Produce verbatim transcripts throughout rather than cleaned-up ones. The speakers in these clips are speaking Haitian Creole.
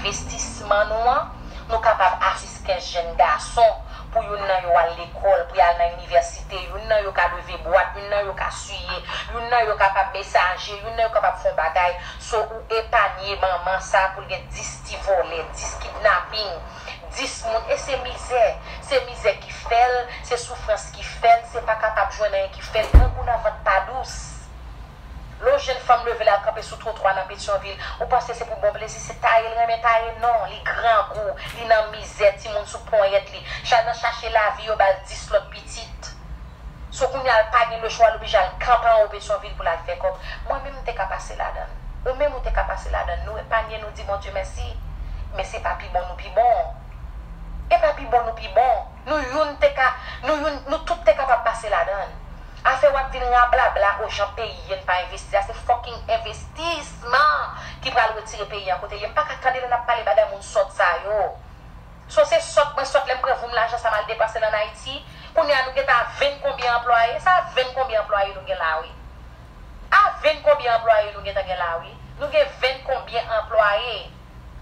Envestisman nou an, nou kapab asiste kenz jèn gason pou youn nan yo al lekòl, pou y al nan inivèsite, youn nan yo ka leve bwat, youn nan yo ka siye, youn nan yo kapab mesaje, youn nan yo kapab fè yon bagay. So, ou epanye manman sa pou l gen dis ti vòlè, dis kidnaping, dis moun, e se mizè. Se mizè ki fè l, se soufrans ki fè l, se pa kapab jwenn anyen ki fè l. Grangou nan vant pa dous. Lè yon jèn fanm leve l al kanpe sou twotwa nan Petyonvil, ou panse se pou bon plezi, se taye l renmen taye? Non, li grangou, li nan mizè, timoun sou ponyèt li. Cha nan chache lavi, yo ba l dis lòt pitit. So kounye a l pa gen lechwa, l oblije al kanpe anwo Petyonvil pou l al fè kòb. Mwen menm m te ka pase ladan l. Ou menm ou te ka pase ladan l. Nou epanye, nou di Bondye mèsi. Men se pa pi bon nou pi bon. E pa pi bon nou pi bon. Nou youn te ka, nou youn, nou tout te kapab pase ladan l. Afè w ap vin rablabla o jan peyi an pa envesti a, se fucking envestisman ki pral retire peyi an kote l ye. M pa ka tande lè n ap pale bagay moun sòt sa yo. So se sòt mwen sòt lè m pran voum lajan sa m al depanse l ann Ayiti. Kounye a nou gentan a venn konbyen anplwaye? Sa a venn konbyen anplwaye nou gen la wi. A venn konbyen anplwaye nou gentan gen la wi. Nou gen venn konbyen anplwaye.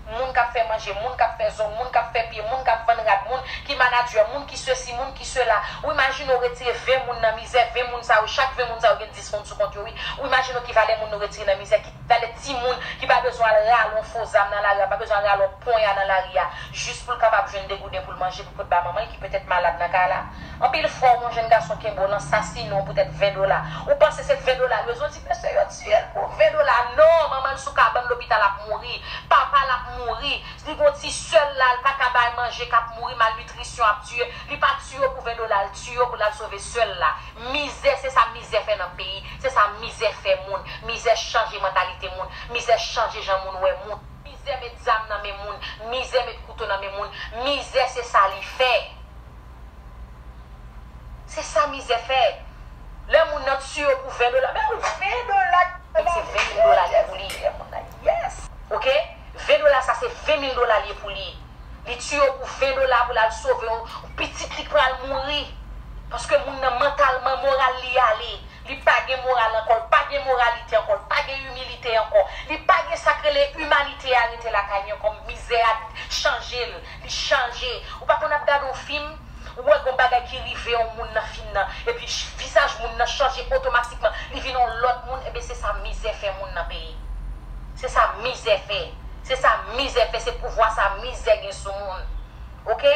Moun k ap fè manje, moun k ap fè zong, moun k ap fè pye, moun k ap vann rad, moun ki manadjè, moun ki sesi, moun ki sela. Ou imajine w retire ven moun nan mizè, ven moun sa yo, chak ven moun sa yo gen dis moun sou kont yo wi. Ou imajine w ki valè moun nou retire nan mizè, ki valè timoun ki pa bezwen al rale yon fo zam nan lari a, pa bezwen al rale yon ponya nan lari a, jis pou l kapab jwenn de gouden pou l manje, pou l pot ba manman l ki petèt malad nan kay la. Anpil fwa, w wè yon jèn gason kenbe w, l ansasinen w poutèt ven dola. Ou panse se ven dola l bezwen? Di mesye yo tiye l pou ven dola. Non, manman l sou kabann lopital ap mouri. Papa l ap mouri. Li gon ti sè l la, l pa ka bay manje, k ap mouri, malnitrisyon ap tiye. Li pa tiye w pou ven dola, l tiye w pou l al sove sè l la. Mizè, se sa mizè fè nan peyi. Se sa mizè fè moun. Mizè chanje mantalite moun. Mizè chanje jan moun wè moun. Mizè met zam nan men moun. Mizè met kouto nan men moun. Mizè, se sa li fè. Se sa mizè fè. Lè moun nan tiye w pou ven dola, men ou ven dola. Menm se ven mil dola li pou li. Yes. Oke? Ven dola sa se ven mil dola li pou li. Li tiye w pou ven dola pou l al sove yon pitit li k pral mouri. Paske moun nan mantalman, moral li ale. Li pa gen moral ankò, li pa gen moralite ankò, li pa gen imilite ankò. Li pa gen sa k rele imanite a rete lakay li ankò. Mizè a chanje l. Li chanje. Ou pa konn ap gade yon fim, ou wè gon bagay ki rive yon moun nan fim nan, epi vizaj moun nan chanje otomatikman, li vin yon lòt moun, ebyen se sa mizè fè moun nan peyi. Se sa mizè fè. Se sa mizè fè, se pouvwa sa mizè gen sou moun. Oke?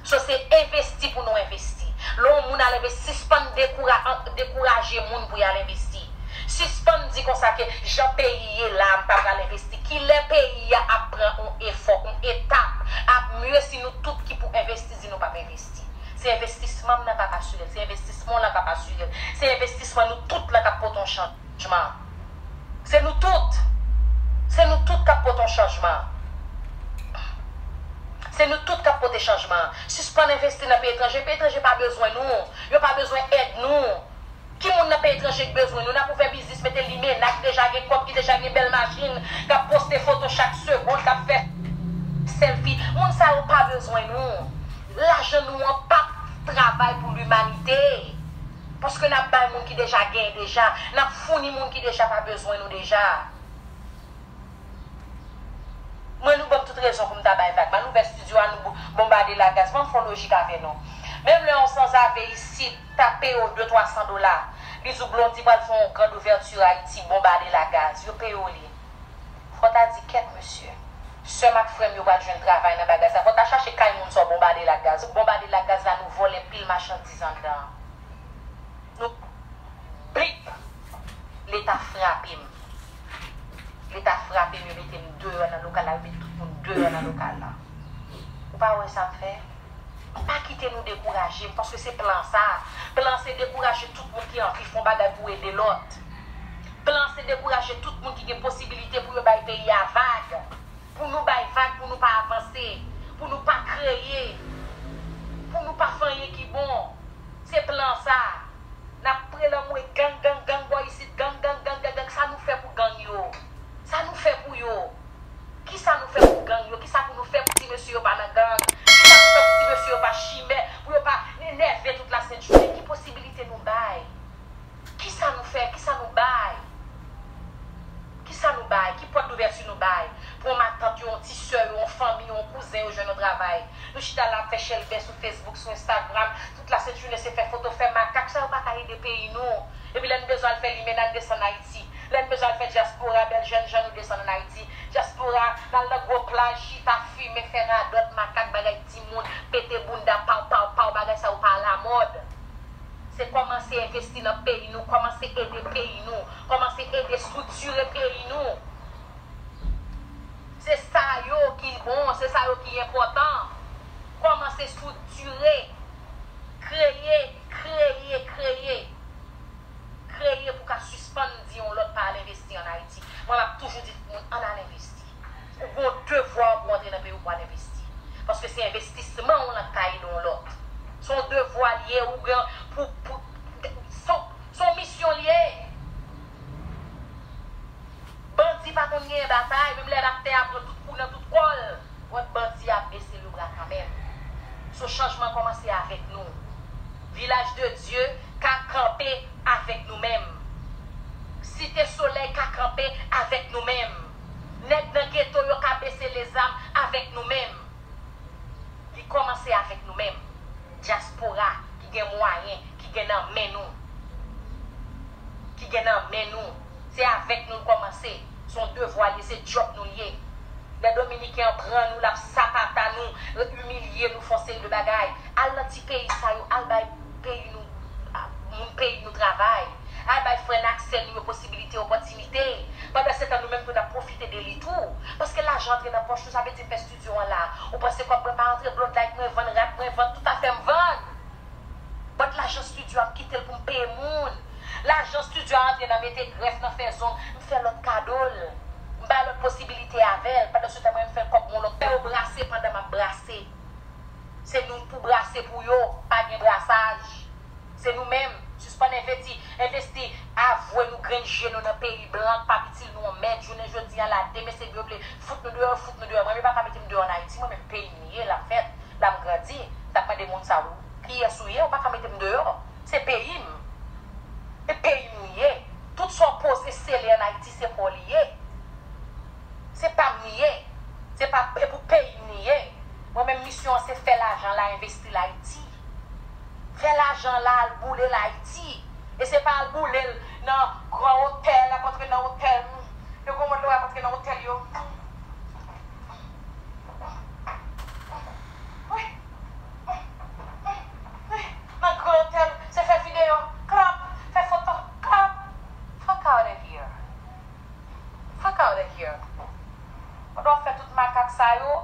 So se envesti pou nou envesti. Lè yon moun al envesti, sispann dekoura- dekouraje moun pou y al envesti. Sispann di konsa ke jan peyi ye la, m pa pral envesti. Kilè peyi a ap pran yon efò, yon etap, ap mye si nou tout ki pou envesti di nou p ap envesti? Se envestisman m nan k ap asire l, se envestisman w lan k ap asire l, se envestisman nou tout lan k ap pote yon chanjman. Se nou tout. Se nou tout k ap pote yon chanjman. Se nou tout k ap pote chanjman. Sispann envesti nan peyi etranje. Peyi etranje pa bezwen nou. Yo pa bezwen èd nou. Ki moun nan peyi etranje k bezwen nou? N ap ouvè biznis, mete limena ki deja gen kòb, ki deja gen bèl machin, k ap poste foto chak segonn, k ap fè sèlfi. Moun sa yo pa bezwen nou. Lajan nou an p ap travay pou limanite. Paske n ap bay moun ki deja genyen deja. N ap founi moun ki deja pa bezwen nou deja. Mwen, nou ban m tout rezon pou m ta bay vag. M al ouvè estidyo a, nou bo- bonbade l ak gaz. Ban m fè yon lojik avè nou. Menm lè yon sanzave isit ta peye w de twa san dola, li di w Blondy pral fè yon grand ouverture Ayiti, bonbade l ak gaz. Yo peye w li. Fò w ta di, kèt mesye. Sè m ak frè m yo pral jwenn travay nan bagay sa. Fò w ta chache kay moun sa w bonbade l ak gaz. Ou bonbade l ak gaz la, nou vòlè pil machandiz anndan. Nou bip! Leta frape m. Leta frape m, yo mete m deyò nan lokal la, yo mete tout moun deyò nan lokal la. Ou pa wè sa m fè? M pa kite nou dekouraje m, paske se plan sa. Plan se dekouraje tout moun ki anvi fè yon bagay pou ede lòt. Plan se dekouraje tout moun ki gen posibilite pou yo bay peyi a vag. Pou nou bay vag, pou nou pa avanse, pou nou pa kreye, pou nou pa fè anyen ki bon. Se plan sa. N ap pre lanmou e gang, gang, gang bò isit, gang, gang, gang, gang, gang. Sa nou fè pou gang yo? Sa nou fè pou yo? Kisa nou fè pou gang yo? Kisa pou nou fè pou ti mesye yo pa nan gang? Kisa nou fè pou ti mesye yo pa chimè? Pou yo pa enève tout lasent jounen? Ki posibilite nou bay? Kisa nou fè? Kisa nou bay? Kisa nou bay? Ki pòt louvèti nou bay? Pou yon matant yo, yon ti sè yo, yon fanmi, yon kouzen, yo jwenn yon travay. Nou chita la ap fè chèlbè sou Facebook, sou Instagram, tout lasent jounen se fè foto, fè makak, sa yo pa ka ede peyi nou. Epi lè n bezwen al fè limena, n desann Ayiti. Lè n bezwen al fè dyaspora, bèl jèn jan, nou desann ann Ayiti. Dyaspora, n al nan gwo plaj, chita, fimen, fè radòt, makak, bagay timoun, pete bounda, paw, paw, paw, bagay sa yo pa alamòd. Se kòmanse envesti nan peyi nou, kòmanse ede peyi nou, kòmanse ede estriktire peyi nou. Se sa yo ki bon, se sa yo ki enpòtan. Kòmanse estriktire, kreye, kreye, kreye. Kreye pou ka sispann di yon lòt pa al envesti ann Ayiti. Mwen, m ap toujou di tout moun, ann al envesti. Ou gen yon devwa pou antre nan peyi w pou al envesti. Paske se envestisman w lan k ka ede yon lòt. Se yon devwa l ye, ou gen pou, pou, se yon, se yon misyon l ye. Bandi pa konn genyen batay, menm lè l ap tè a pran tout kou nan tout kò l, wòt bandi a ap bese lebra kanmenm. So, chanjman kòmanse avèk nou. Vilaj de Dye ka kanpe avèk nou menm. Site Solèy ka kanpe avèk nou menm. Nèg nan geto yo ka bese lezam avèk nou menm. Li kòmanse avèk nou menm. Dyaspora ki gen mwayen, ki gen nan men nou. Ki gen nan men nou. Se avèk nou l kòmanse. Se yon devwa l ye, se djòb nou l ye. Lè Dominiken an pran nou, l ap sapata nou, imilye nou, fè yon seri de bagay. Al nan ti peyi sa yo, al bay peyi nou, a, moun peyi nou travay. Al bay frè n ak sè nou yo posibilite, opòtinite. Pandansetan, nou menm tou, n ap pwofite de li tou. Paske lajan antre nan pòch nou, sa vle di m fè estidyo an la. Ou panse kòb mwen pa antre, Bloodlight mwen vann, rad mwen vann, tout afè m vann. But lajan estidyo a, m kite l pou m peye moun. Lajan estidyo a antre nan mete grèf, nan fè zong, m fè lòt kado l. M bay lòt posibilite avè l. Pandansetan, mwen, m fè kòb mwen yon lòt. Fè yo brase pandan m ap brase. Se nou pou brase pou yo, pa gen brasaj. Se nou menm, sispann envesti, envesti, avwe nou grenn je nou nan peyi blan k p ap itil nou yon mèd. Jounen jodi a la, demen se yo vle fout nou deyò, fout nou deyò. Mwen menm, yo pa ka mete m deyò ann Ayiti, mwen menm, peyi m ye, la m fèt, la m grandi. M t ap mande moun sa, ou, kiyès ou ye, ou pa ka mete m deyò. Se peyi m. E peyi m li ye. Tout sa w poze sele ann Ayiti, se pa w li ye. Se pa m li ye. Se pa, e pou peyi m li ye. Mwen menm, misyon an se fè lajan la, envesti l Ayiti. Fè lajan la al boule l Ayiti. E se pa al boule l nan gran otèl, ap antre nan otèl. Yo gen yon mòd lè w ap antre nan otèl yo. Wi. Wi. Nan gran otèl, se fè videyo, klap, fè foto, klap. Fuck out of here. Fuck out of here. Pandan w ap fè tout makak sa yo,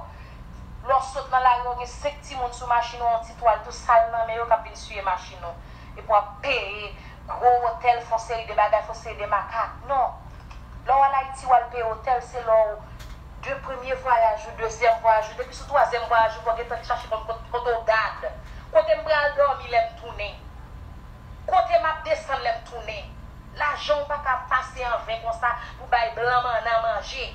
lè w sot nan lari, w gen senk timoun sou machin ou, yon ti twal tou sal nan men yo k ap vin siye machin ou. Epi w ap peye gwo otèl, fè yon seri de bagay, fè yon seri de makak. Non. Lè w al Ayiti, w al peye otèl, se lè w de premye vwayaj ou, dezyèm vwayaj ou, depi sou twazyèm vwayaj ou, fò w gentan chache konn kot-, kote w gad. Kote m pral dòmi lè m tounen? Kote m ap desann lè m tounen? Lajan w pa ka pase an ven konsa pou bay blan manna manje.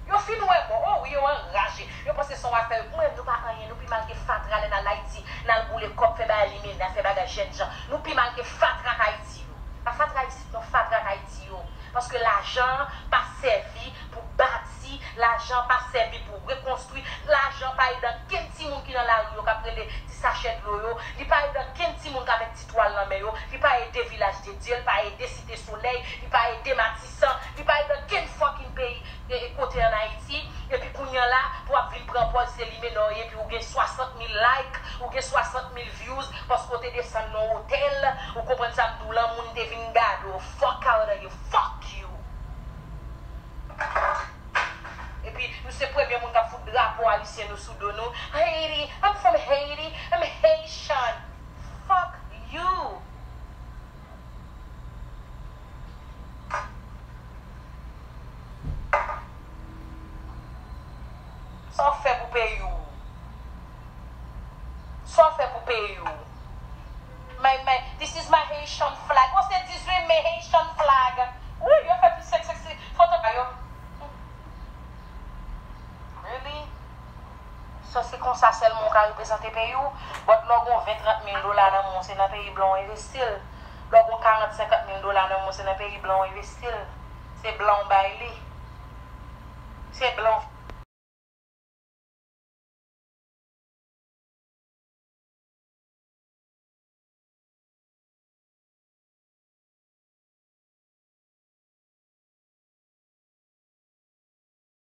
Yo fin wè bon, o wi, yo anraje. Yo panse se yon afè, mwen, nou pa anyen, nou pi mal ke fatra lè n al Ayiti, n al boule kòb, fè bagay limena, fè bagay jèn jan. Nou pi mal ke fatra k Ayiti yo. Pa fatra isit non, fatra k Ayiti yo. Paske lajan an pa sèvi pou bati, lajan an pa sèvi pou rekonstwi, lajan pa ede ankenn timoun ki nan lari yo k ap rele ti sachè dlo yo, li pa ede ankenn timoun k avèk ti twal nan men yo, li pa ede Vilaj de Dye, li pa ede Site Solèy, li pa ede Matisan, li pa ede ankenn fucking peyi, e, e, kote ann Ayiti. Epi kounye a la, pou w ap vin pran pòz se limena w ye, epi ou gen swasant mil like, ou gen swasant mil views, paske w te desann nan otèl, ou konprann sa m di w lan, moun te vin gade w, fuck out of you, fuck you. Epi, nou se premye moun k ap fout drapo ayisyen nou sou do nou. Haiti, I'm from Haiti, I'm Haitian. Fuck you. Sa w fè pou peyi w? Sa w fè pou peyi w? My, my, this is my Haitian flag. Oh, se dizuit me, Haitian flag. Wi, yo fè pi sèk, sèk, sèk foto pa yo. Really? So, se konsa sèlman w ka reprezante peyi w? But lè w gon ven, trant mil dola nan men w, se nan peyi blan w envesti l. Lè w gon karant, senkant mil dola nan men w, se nan peyi blan w envesti l. Se blan w bay li. Se blan w